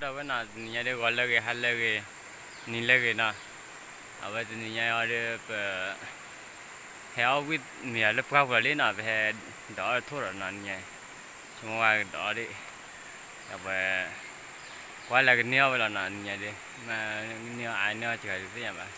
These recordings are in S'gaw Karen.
အဝဲနီၤ တနံၤညါဒီး ဂီၤလၢဂ့ၤ ဟါလၢဂ့ၤ နံၤလၢဂ့ၤနီၤ, အဝဲတနံၤညါအံၤဒီး ပ ဟဲအီၣ်ဝံၣ်မ့ၤအီၤလၢပှၢ်ပူၤလံနီၤ, ပဟဲဒိးအီၣ်ထိၣ်ဒီးနီၤ နံၤညါအံၤ, ဆိကမိၣ်ဝဲကဒိးအီၣ်ဒံး, ဒီးပ ကွၢ်လၢကန့ၢ်အီၣ်ဝဲလီၤနီၤ နံၤညါဒီး, မ့ၢ်န့ၢ်အီၣ်အါန့ၢ်အီၣ်စှၤတသ့ၣ်ညါဘၣ်,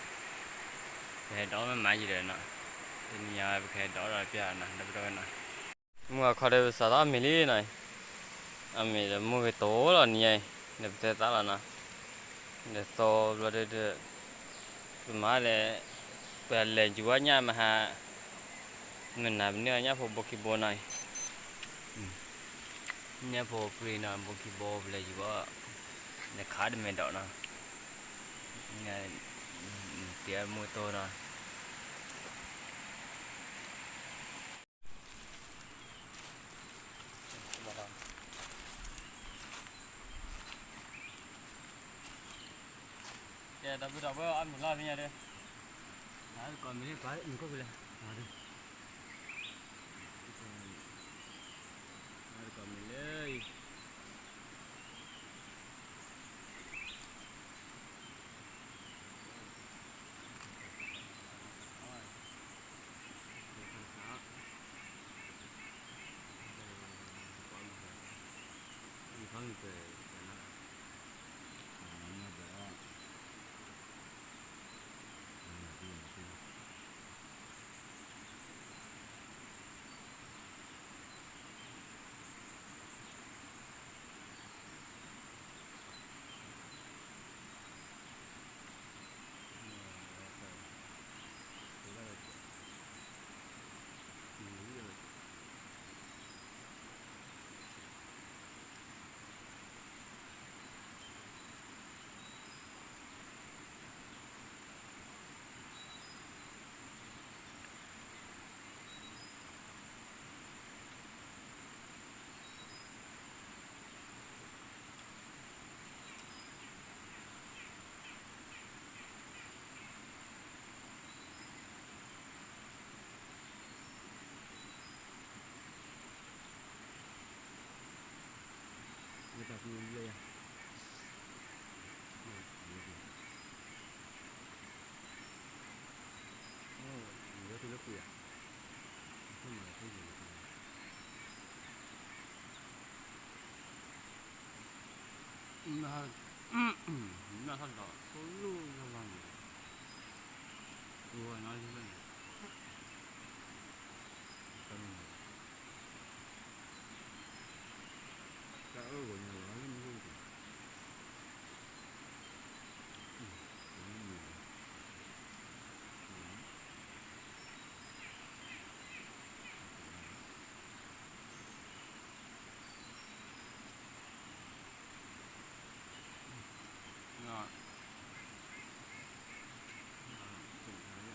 ပဟဲဒိးအီၣ်မ့ၢ်မၤယံာ်ဒီးနီၤ, တနံၤညါပကဟဲဒိးအီၣ်ဒီးပျၢ်နီၤ ဒီပုၢ်ဒီဝဲၢ်နီၤ, မုၢ်အခီဒီးပစးထီၣ်အီၣ်မ့ၤလံနီၤ, အီၣ်မ့ၤဒီးမုၢ်ဂ့ၤတိၤလီၤနံၤညါအံၤ, ဒီးပတဲသးလီၤနီၤ, ဒီးသီဘျီဒီး ပမၤဒီး ပလဲၤယူၤဝဲညၣ်မဟါ, မုၢ်နၤပန့ၢ်အီၣ်ညၣ်ဖိဘိခံဘိနီၤအံၤ, ညၣ်ဖိပြံနီၤ ဘိခံဘိပလဲၤယူၤဘၣ်, နခးတမဲာ်ဒီးနီၤ, နတဲမုၢ်တိၤနီၤ ကဲ ဒီပုၢ်ဒီဝဲၢ် အီၣ်မ့ၤလီၤသ့ၣ်ညါဒီး, ကိးမ့ၢ်လၢပှၤမုၢ်ခိၣ်ဖဲလဲၣ်,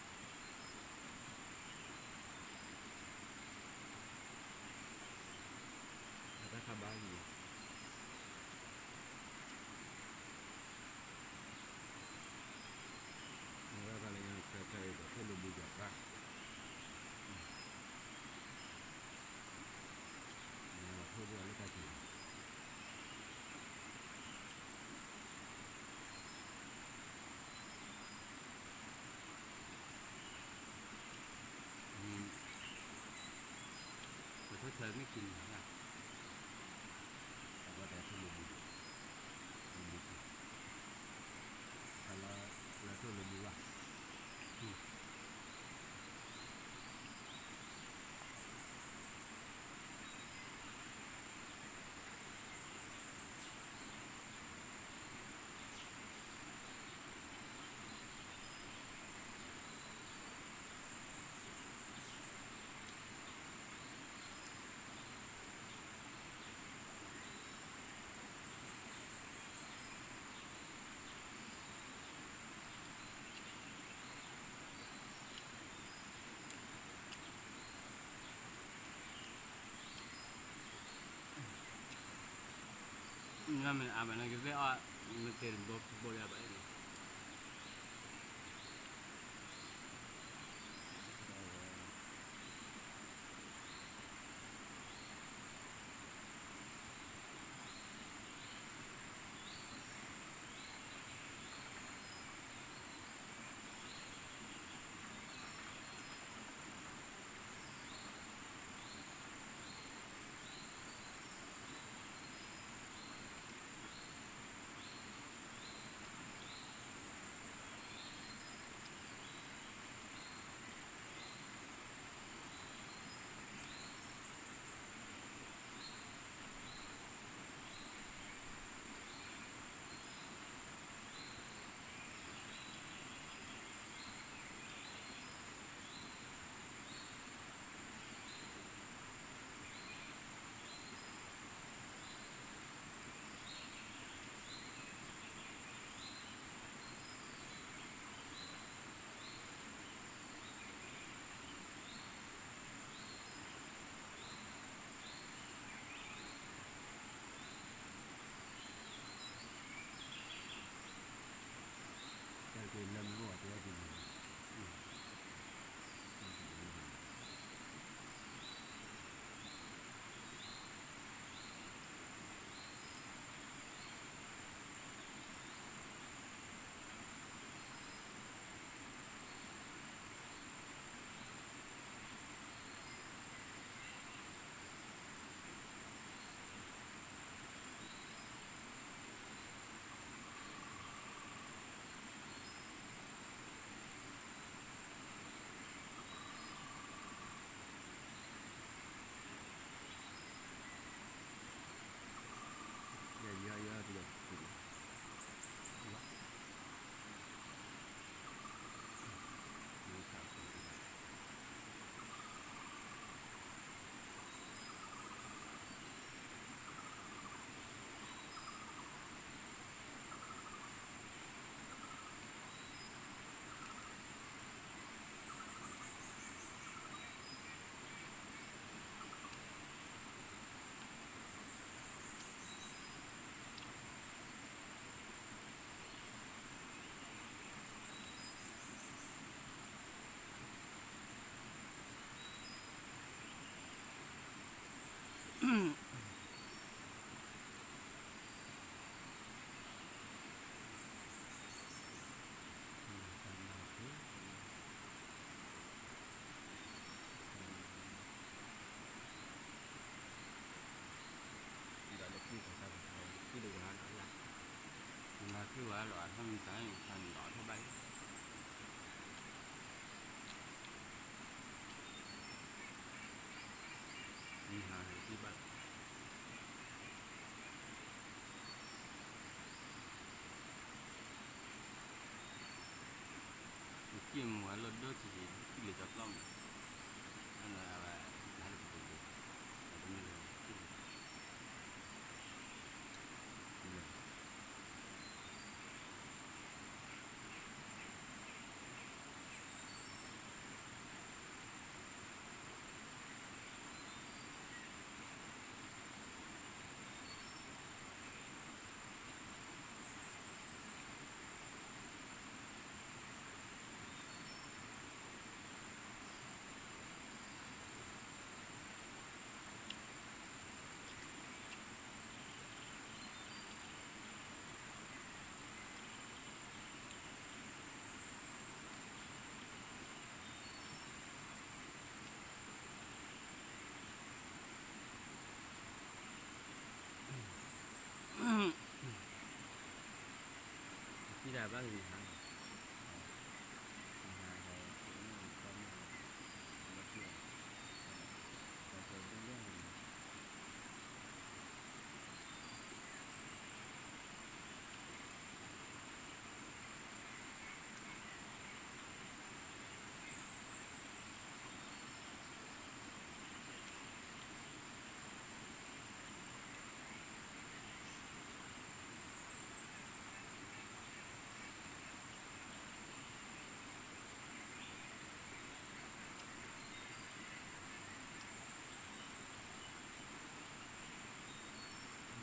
ကိးမ့ၢ်လၢ အတၢ်ခါဘၣ်လံ, မ့ၢ်ဘၣ်ခါလၢညါ ဆၢဆၢအံၤ ပှၤထိၣ်လိာ်ဘုယွၤပၢ်, ထိၣ်ဘုအီၤလၢတၢ်စံး ပထိၣ်ဆၢမ့ၢ်ခံနံၤညါ, အဝဲတထိၣ်လိာ်ဘု, လိာ်ဘု, လၢထိၣ်လိာ်ဘုဘၣ်. မ့ၢ်အါဘၣ်န့ၣ် ကသ့ၣ်အီၣ် မ့ၢ်တဲတဘိဘိလၢအဘၣ်န့ၣ် ကံၣ်မူၤဝဲလီၤဒိၣ်ဆံးဆံး ကံၣ်လၢကၠီကျီၢ်မး, အဝဲ နါလၢပကလဲၤ တမ့ၢ်လၢ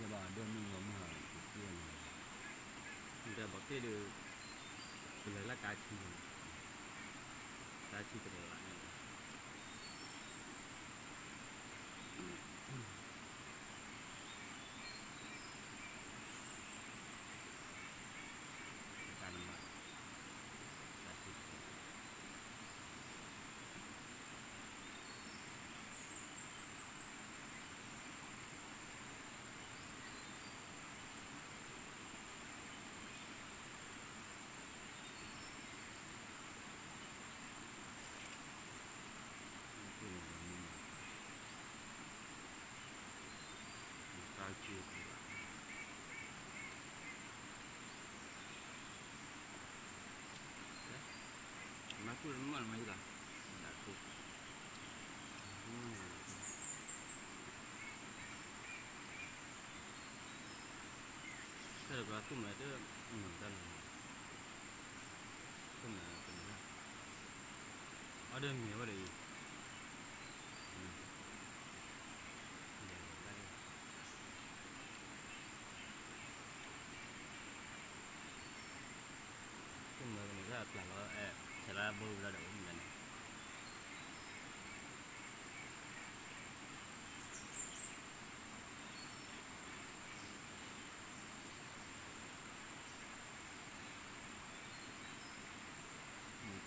ယဘၣ်ဒိးမုၢ်ဂီၤမုၢ်ဟါ ဒီးဘီးက့ၣ်ဒီး ပလဲၤလၢကါဆံ, ကါဆံတလးန့ၣ်လီၤ. တၢ်နမၤ, တၢ်ဆံတလး. မၤကူၣ်လၢမီၢ်လၢမၤယံၤလီၤ, မၤဒၣ်ကူၣ်, ခဲလၢာ်ကသူၣ်မၤတ, တၢ်လီၤ, သူၣ်မၤတန့ၢ်ဘၣ်, အီၣ်ဒၢမ့ၤဝဲဒီးအံၤ, သူၣ်မၤကန့ၢ်တၢ်ပျၢ်လီၤ, အဲၣ်, ဆဲးလၢဘိဝံၤလီၤဒီးအိၣ်မူလၢန့ၣ် မ့ၢ်ကယၤ, မ့ၢ်က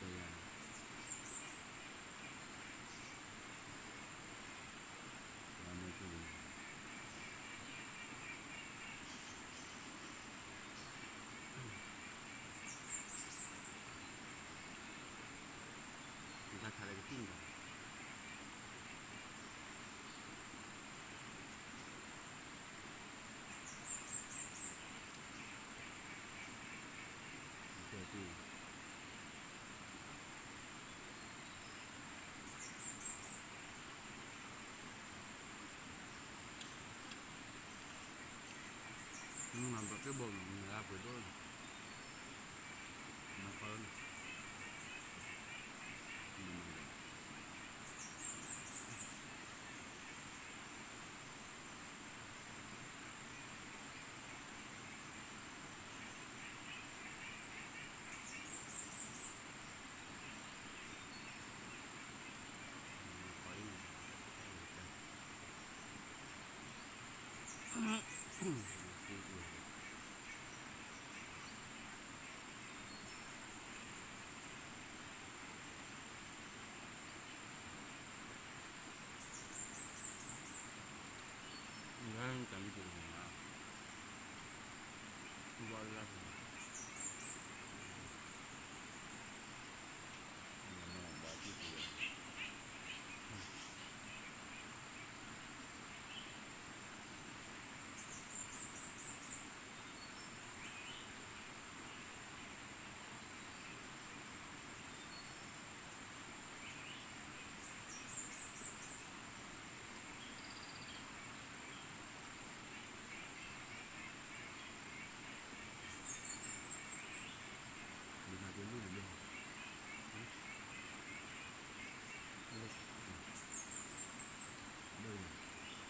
ယၤ, တၢ်ခးလၢကသံၣ်န့ၣ် မၤဘၣ်က့ၢ်ဘိန့ၣ် မၤလၢပှဲၤဒိၣ်, မၤဃီလီၤ, မ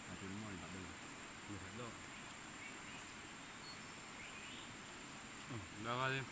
ၤဒီး မ့ၢ်န့ၣ်ထီၣ်အံၤန့ၣ်လၢထီၣ်ကါန့ၣ်,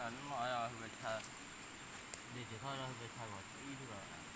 မ့ၢ်အီၤဝဲဆါ, ဒ့ၣ်က့ၤထီၣ်လၢဝဲဆါဂီၤတအံၤလီၤ.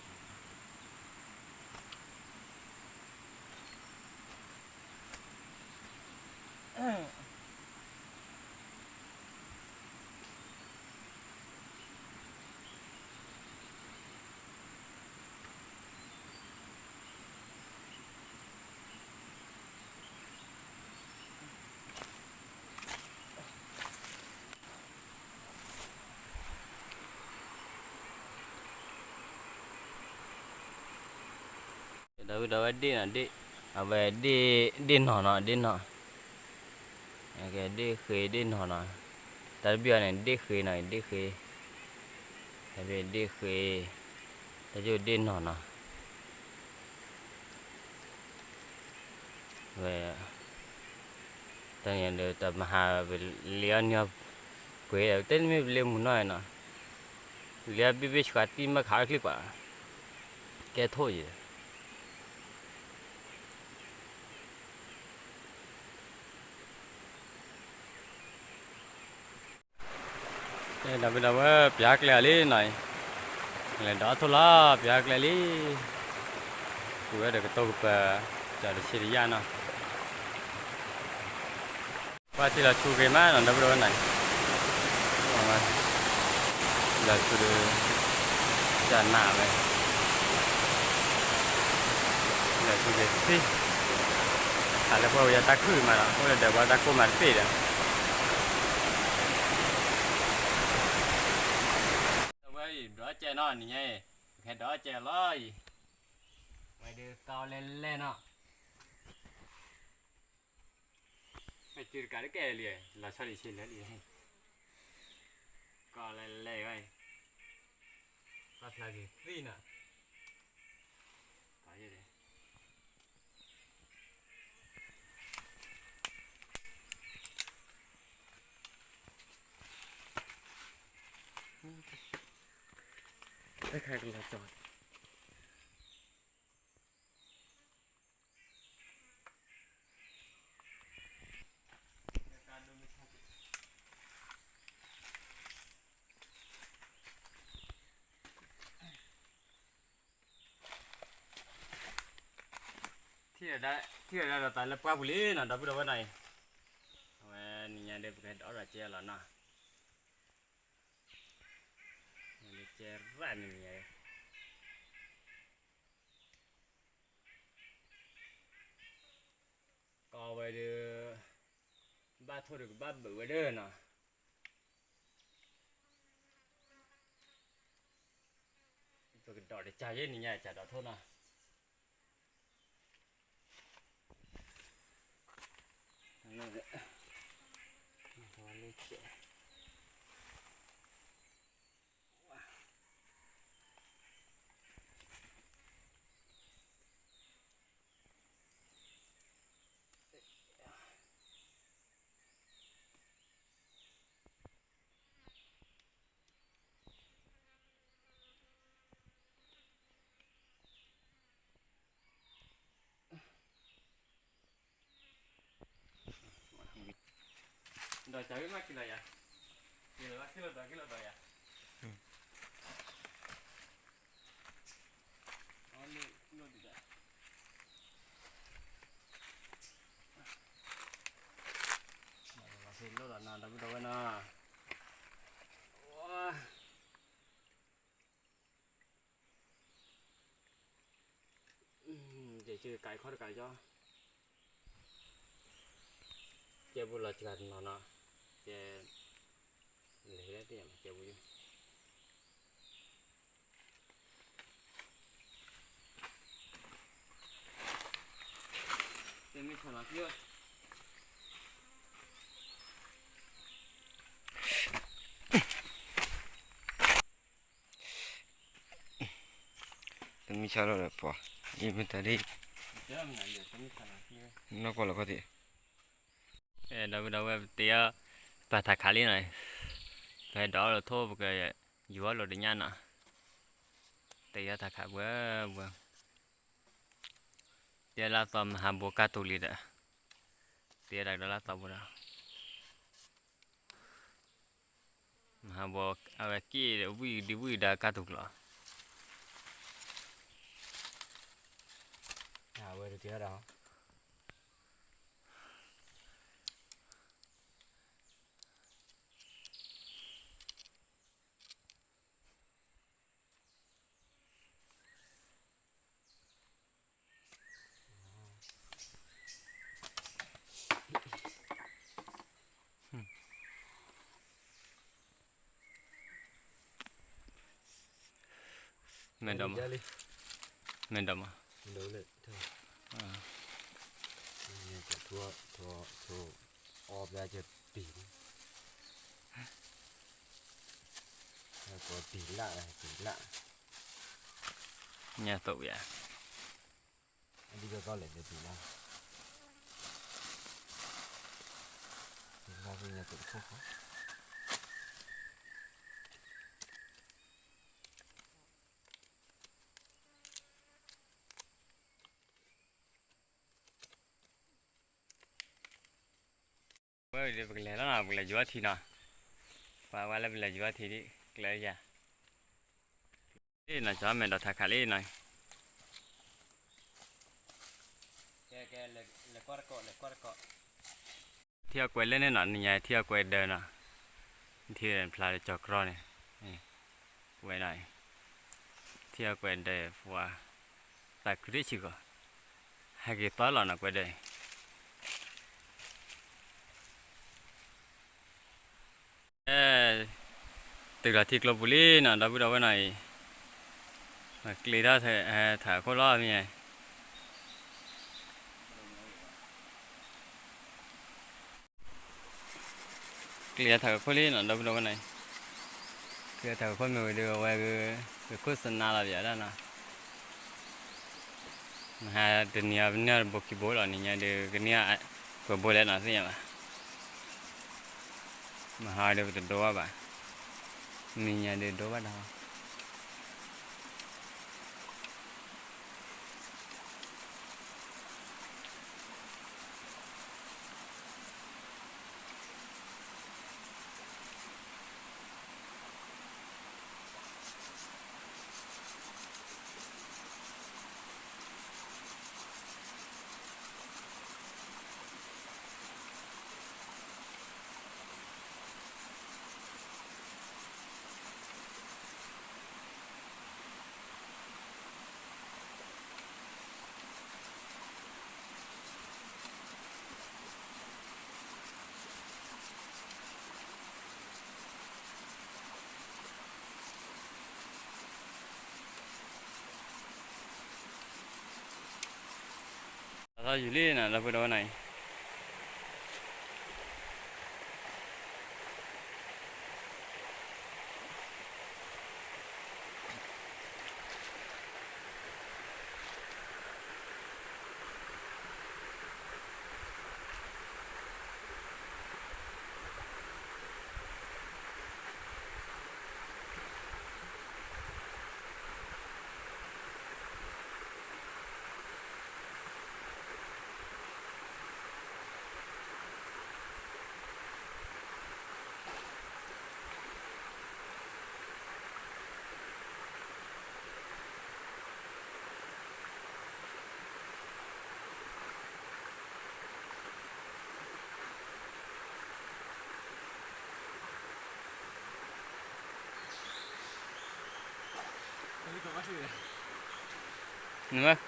ဒီးဝဲဒၣ်ဒ့ၣ်နီၤ, ဒ့ၣ်, အဝဲဒ့ၣ်, ဒ့ၣ်နီၤနီၤ, ဒ့ၣ်နီၤ, ဒ့ၣ်ဃ့ဒ့ၣ်နီၤနီၤ, တၢ်တဘ့ၣ်အံၤန့ၣ် ဒ့ၣ်ဃ့နီၤ, ဒ့ၣ်ဃ့, တၢ်ဘ့ၣ်ဒ့ၣ်ဃ့, တၢ်ယိၣ်ဒ့ၣ်နီၤနီၤ ဝဲ, တၢ်န့ၣ်ဒီး တၢ်မဟါ ပလ့အီၣ်န့ၢ်အီၤပှ့ၤဒီး ပတဲန့ၣ်မ့ၢ်ပလ့မုၢ်နီၢ်နီၤ, လ့အီၣ်ဘ့ၣ်ဘ့ၣ်ဆှးတံၢ်မ့ၢ်ခးအီၣ်ချံပှၤ, ကဲထိၣ်ယံၤ ဒီပုၢ်ဒီဝဲၢ် ပျၢ်ကျဲအီၤလံနီၤ, လဲၤဒီးအီၣ်ထိၣ်လီၤ ပျၢ်ကျဲလံ, ပူၤဝဲဒီးကတိၤကပၤ, ကၠီတဆံတယၢ်နီၤ, ပှၤထံၣ်လီၤဆူဂ့ၤမးနီၤ ဒီပုၢ်ဒီဝဲၢ်နီၤ, လီၤဆူဒီး, ကၠီနးဝဲ လီၤဆူက့ၤသံ, ဟးလၢပှၤဝဲယတၢ်ခုၣ်မးလီၤ အိၣ်လၢဒီးပှၤတၢ်ကိၢ်မးတသ့ဒီး, ဝဲအံၤဒီးကဲနီၤ နံၤညါအံၤ, ကဟဲဒီးကဲလီၤအံၤ, ဝဲဒုးကီလဲၤလဲၤနီၤ, မ့ၢ်စုတကးတကဲလံ, လီၤဆီဒံးဆ့လၢလံ, ကီလဲၤလဲၤဝဲအံၤ, ပှၤဖျါက့ၤသံနီၤ တၢ်ခါကလီၤကၠီ, ထံၣ်ဝဲဒၣ်ဒီးသးလၢပှၢ်ပူၤလံနီၤ ဒီပုၢ်ဒီဝဲၢ်နီၤအံၤ, အဝဲနံၤညါဒီး ပကဟဲဒီးအီၣ်ဒီးကဲလီၤနီၤ, ကဲရၣ်နံၤညါ, ကီဝဲဒီး, ဘၣ်ထိၣ်ဒီးကဘၣ်ဘုးဝဲဒၣ်နီၤ, ပကဒီးတကးယဲၢ်နံၤညါ ကဒီးထိၣ်နီၤ. ဒီးကၢ်ဂ့ၢ်မးက့ၤလီၤယၤ, က့ၤလီၤဘၣ်က့ၤလီၤဒီးက့ၤလီၤဒီးယၤ, အီၣ်လိၣ်ဒံးဒၣ်, လီၤလီၤနီၤ ဒီပုၢ်ဒီဝဲၢ်နီၤ, ယကကးခီၣ်တကးကၠီ, ကဲဘူးလီၤစှၤတနီၤနီၤ, ကဲ, လဲၤဟဲလၢတၢ်မၤကဲဘူးယိၣ်, တမ့ၢ်ဆၣ်လီၤခံ, တမ့ၢ်ဆၣ်လီၤဒီးပှၤ, ယမ့ၢ်တၢ်ဒ်, နီၢ်ကီၢ်လီၤခီၣ်, ဒီပုၢ်ဒီဝဲၢ် ပတ့အီၣ်ပာ်ထးခးလံနီၤ, ပဟဲဒီးအီၣ်လၢထိၣ် ပကယူၤအီၣ်လၢတညၣ်နီၤ, တ့အီၣ်ထးခးပှဲၤပှဲၤ, တ့လၢသီမဟါဘိကၢ်တူာ်လံဒီး, တ့တၢ်ကဒီးလၢသီဘိဒီး, မ အဝဲက့ၣ်ဝံၣ်ဒံဝံၣ်ဒါကါတူာ်ကျိာ်, အဝဲတကဲဒၣ် မ့ၢ်ဒီးမး, မ့ၢ်ဒီးမး, အီၣ်ဘျါကပံာ်, ပံာ်လၢ်, ပံာ်လၢ်, ညါသိးဝဲ, အဒ်သိးလဲၣ် ပံာ်လၢ်, ပံာ်လၢ် ပံာ်ညါသိးတခိၣ်ဃီ ဝဲဒၣ်ပကလဲၤလီၤနီၤ, ပကလဲၤယွၤထံနီၤ, ပှၤဝဲလၢပလဲၤယွၤထံဒ် ကျဲယၤ, လံနီၤ, ကၠီမဲာ်ဒီးထးခးလံနီၤ, ထံအီၣ်ကွဲးလၢန့ၣ်နီၤ, နညါထံအီၣ်ကွဲးဒၢးနီၤ, ထံဖျါလၢကၠီၤကြီန့ၣ်, ဝဲနီၤ, ထံအီၣ်ကွဲးဒၢး ပှၤ သးခုတဆံးကီး, ဟဲက့ၤသီလီၤနီၤ ကွဲးဒၢး အဲ တုၤလီၤထံကျိပူၤလံနီၤ ဒီပုၢ်ဒီဝဲၢ်နီၤအံၤ, ကျ့ထီၣ်ထးခိၣ်လီၤမ့ၢ်, ကျ့ထီၣ်ထးခိၣ်လံနီၤ ဒီပုၢ်ဒီဝဲၢ်နီၤအံၤ, ကျ့ထီၣ်ထးခိၣ်မ့ၢ်ဝံၤဒီး အဝဲကခိၣ်စနါလီၤပယီၤဒၣ်နီၤ, မဟါတနံၤအံၤ ပန့ၢ်ဘိခံဘိလီၤ နံၤညါဒီး ကန့ၢ်ကွဲးဘိလဲၣ်နီၤ သ့ၣ်ညါဘၣ်, မဟါဒီးပတဒိဘၣ်ဘၣ်, နံၤညါဒီးဒိဘၣ်ဒီး သီယူၤလံနီၤ ဒီပုၢ်ဒီဝဲၢ်နီၤအံၤ, နမ့ၢ်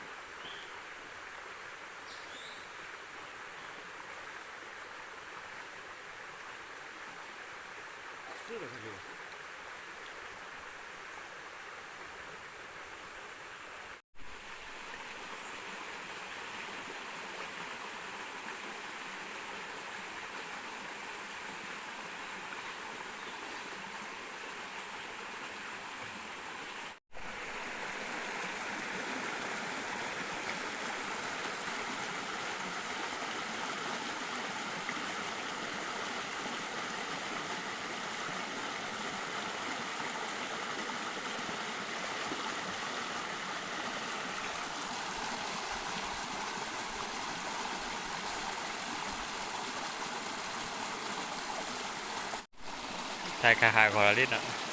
တၢ်ခးဟးဂီၤလီၤလံနီၤ.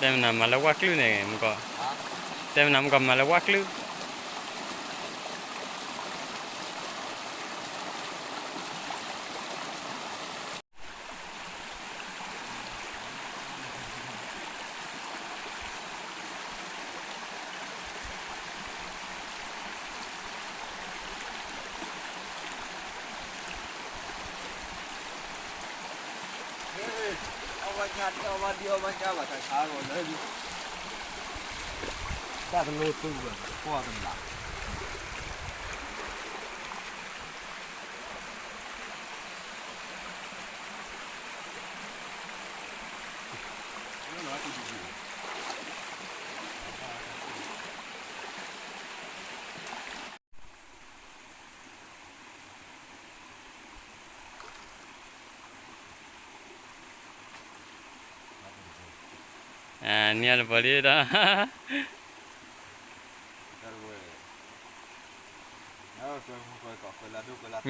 တဲမနၤမၤလၢဝၣ်ကျုၢ်န့ၣ်မကီး, တဲမနၤမကီးမၤလၢဝၣ်ကျုၢ်. တၢ်တလိၣ်တူၢ်ဘၣ် ကွၢ်တဘျီ. နံၤတဘီလံဒီး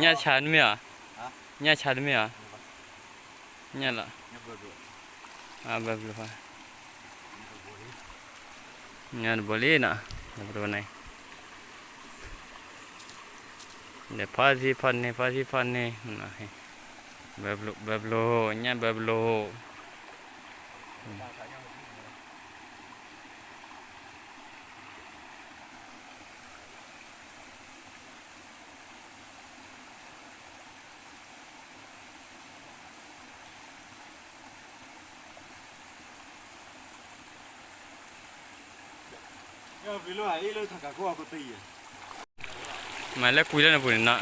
ညၣ်ဆါတမ့ၢ်အီၤ, ညၣ်ဆါတမ့ၢ်အီၤ, ညၣ်လီၤ, ဘၣ်ဘျုးဖး, ညၣ်တဘိလံနီၤ, ပတဝဲန့ၣ်, ဒီးဖီသံဖီန့ၢ် ဖီသံဖီန့ၢ်, ဘၣ်ဘျုး ဘၣ်ဘျုး, ညၣ်ဘၣ်ဘျုး. မၤလၢကွံာ်လၢနပူၤန့ၣ်နီၤ.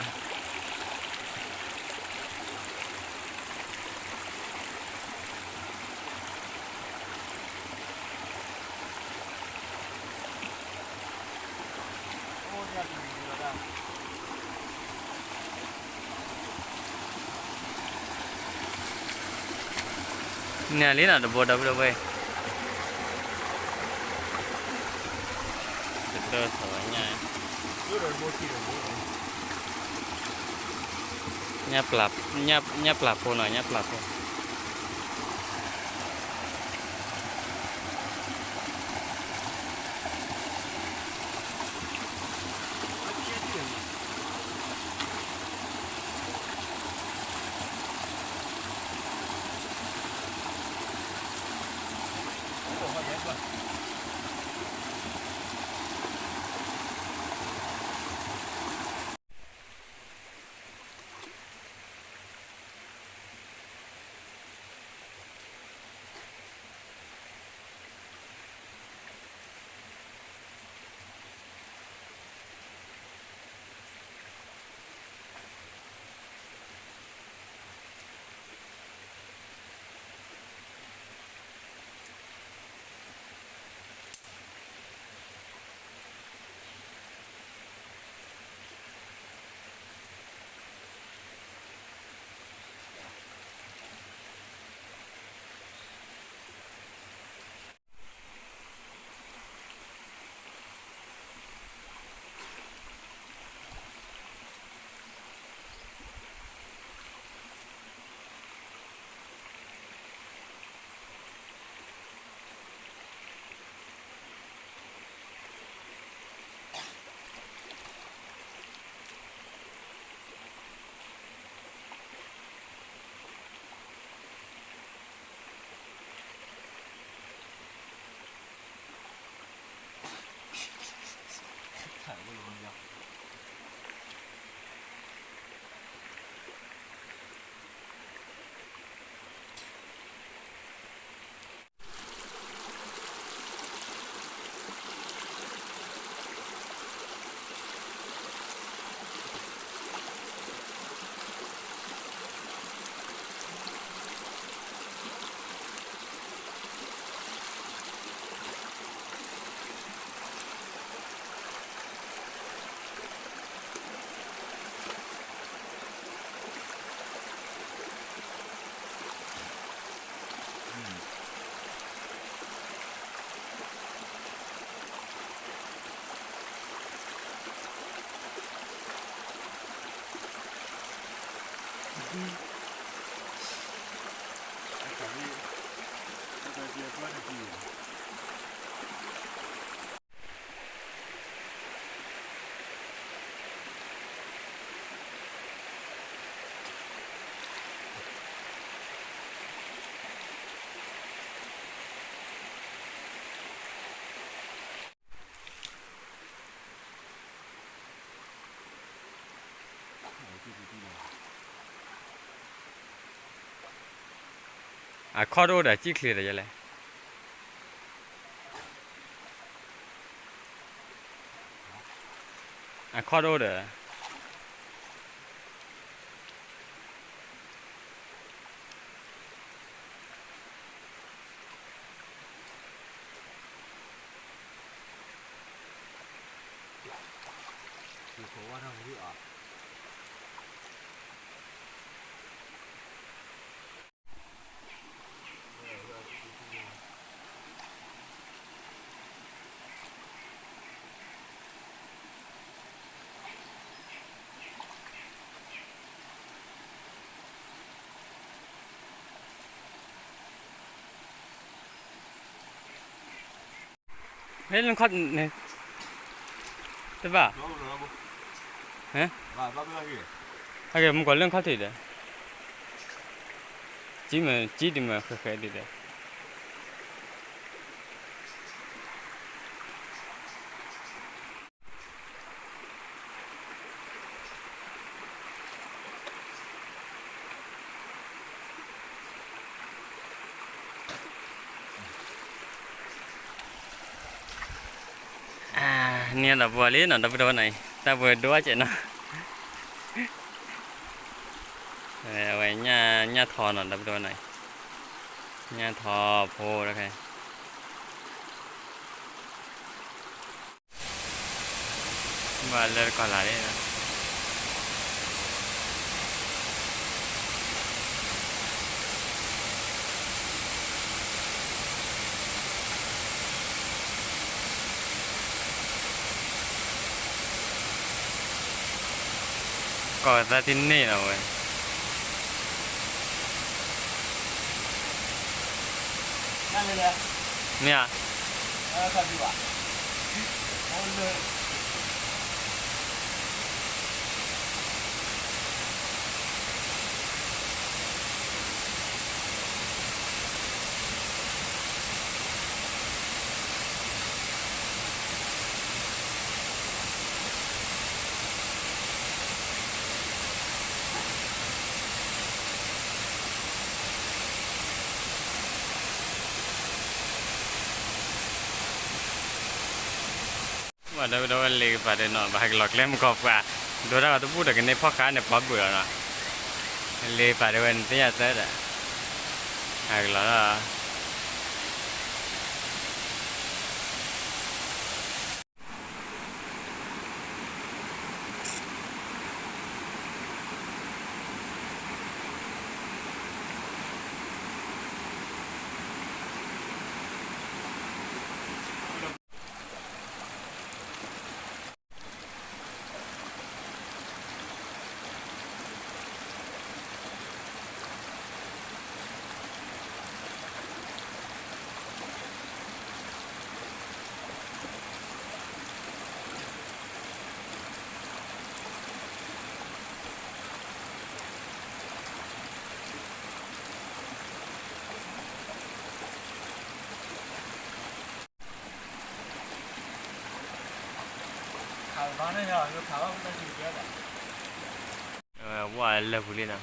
န့ၣ်လံနီၤ တဘိဒီပုၢ်ဒီဝဲၢ်, တဒၢထီၣ်ညၣ်, ညၣ်ပျၢ်ဖိနီၤ ညၣ်ပျၢ်ဖိ. အခီၣ်တအိၣ်ဒီး ကံၣ်ချ့ဒီးယဲလဲၣ်. အခီၣ်တအိၣ်ဒီး ဟဲလၢခီၣ်န့ၣ် တဘၣ်, ဟဲ, ဟဲက့ၤ မုၢ်ကီၤလၢခီၣ်ထံးဒီး, ကံၣ်မ့ၢ် ကံၣ်ဒံးမ့ၢ်ဃဲးဃဲးဒံးဒီး န့ၣ်ဒီးပှၤလံနီၤ ဒီပုၢ်ဒီဝဲၢ်နီၤအံၤ တၢ်ပှဲၤဒိၣ်အါကဲးနီၤ, အဝဲညၣ်ထီနီၤ ဒီပုၢ်ဒီဝဲၢ်နီၤအံၤ, ညၣ်ထီဖိတခါ ဘၣ်လၢတကီၢ်လာ်န့ၣ် ကီၢ်သၢထံၣ်န့ၣ်လီၤဝဲ, မ့ၢ်ဧါ. ဘၣ်ဒီးဝဲလ့ကပၤဒီးနီၤ ဘၣ်ဟဲကလီၤကျဲမုၢ်ကီၢ်ပှၤ, ဒိတၢ်ဂီၤတဘူၣ်ဒီးကန့ၢ်ဖီၣ်ဃာ်န့ၣ် ပှၤဘုးလီၤနီၤ, လ့ကပၤဒီးဝဲန့ၣ်သ့ၣ်ညါသၢဒီး ဟဲကလီၤလီၤ. ဝဲလၢပူၤလံနီၤ.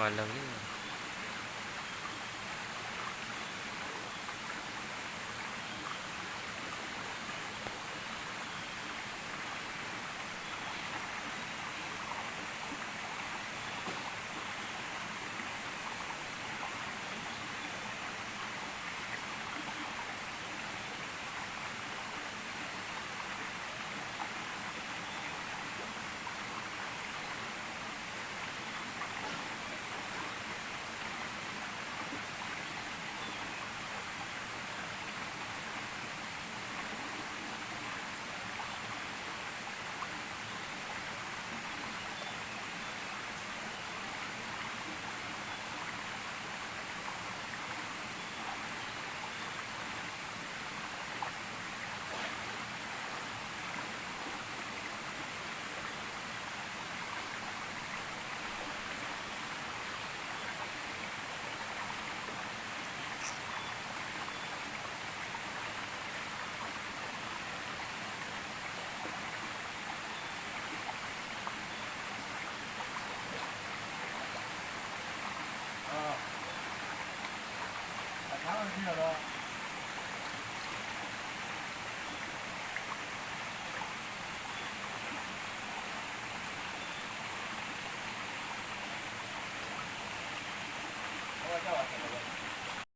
ပှၤလၢာ်လ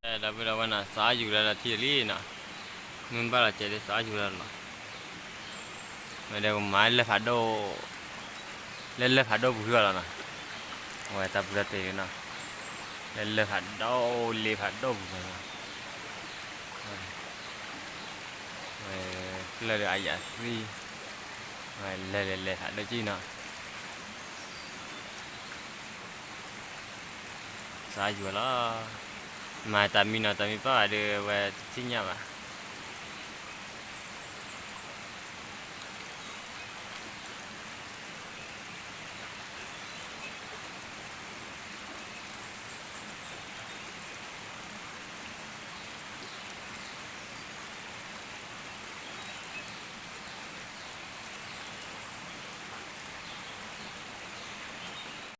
ံ ဒီပုၢ်ဒီဝဲၢ်နီၤ စးယူၤလၢလီၤထံလံနီၤ, မ့ၢ်ဘၣ်လီၤစဲးဒ်စးယူၤလၢလီၤ, ဝဲဒၣ်ကမၤလၢဖးဒိၣ်, လၢလၢဖးဒိၣ်ပူၤလီၤနီၤ, အဝဲတၢ်ပူၤတၢ်တဲာ်လံနီၤ, လၢလၢဖးဒိၣ်လ့ဖးဒိၣ်ပူၤလီၤနီၤ, ဝဲ, ဝဲ, ဖျၢၣ်ဒီးအယးသံ, ဝဲလဲၤလဲၤလဲၤဖးဒိၣ်ကံနီၤ စးယွၤလီၤ, မၤတၢ်မံနီၤ တၢ်မံပၢ်ဘၣ်ဒီး ဝဲတထံၣ်ညၣ်ဘၣ်.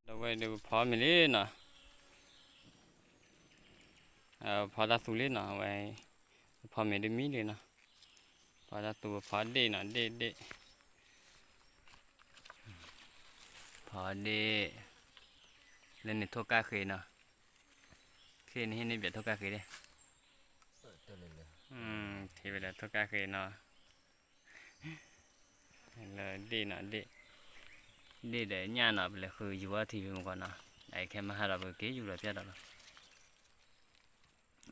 ဒီးဝဲဒီးပဖီမ့ၤလံနီၤ, ပဖီတၢ်သူလံနီၤ, အဝဲ, ပဖီမ့ၤဒ်မံလံနီၤ, ဖီတၢ်သူ ပဖီဒ့ၣ်နီၤ ဒ့ၣ်ဒ့ၣ်, ဖီဒ့ၣ်, လၢန့ၣ်ထိၣ်ကၣ်ဃ့နီၤ, ခဲန့ၣ်ဟ့ၣ်န့ၢ်ဘၣ်ထိၣ်ကၣ်ဃ့ဒ့ၣ်, ထံၣ်ဝဲဒၣ်ထိၣ်ကၣ်ဃ့နီၤ လၢဒ့ၣ်နီၤ ဒ့ၣ်, ဒ့ၣ်ဒီးညၣ်နီၤ ပလဲၤဃုယူၤအီၣ်ထံဖဲမုၢ်ဂီၤနီၤ, အခဲမဟါဒီးပက့ၤယူၤလီၤပျၢ်ဒီးလီၤ,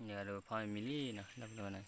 ယဒီးဖီမ့ၤလံနီၤ လၢပလီၢ်န့ၣ်